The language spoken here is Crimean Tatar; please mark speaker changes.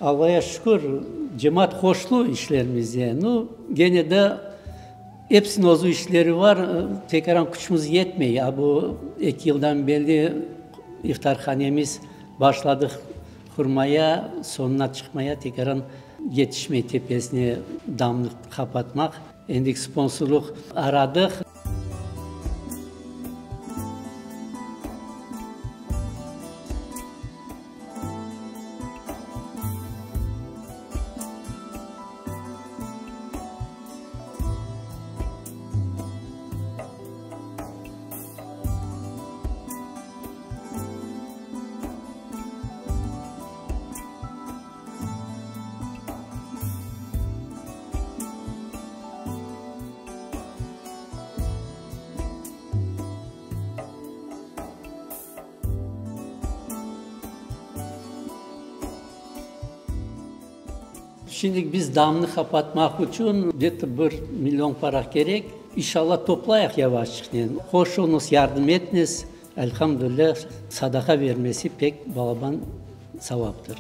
Speaker 1: Allaya şükür, cemaat qoşlu işlerimize. Nu, gene de episiniñ özü işleri var, tekaran küçümiz yetmey. A bu eki yıldan berli iftarhanemiz başladıq qurmaya, soñuna çıqmaya, tekaran yetişmey tepesine damnı qapatmaq. Endi sponsorlıq aradıq. Şimdilik biz damnı qapatmaq içün gde-to bir million para kerek. İnşallah toplayıq yavaşçıqnen. Qoşuñız, yardım etiñiz. Elhamdülillah, sadaqa bermesi pek balaban savaptır.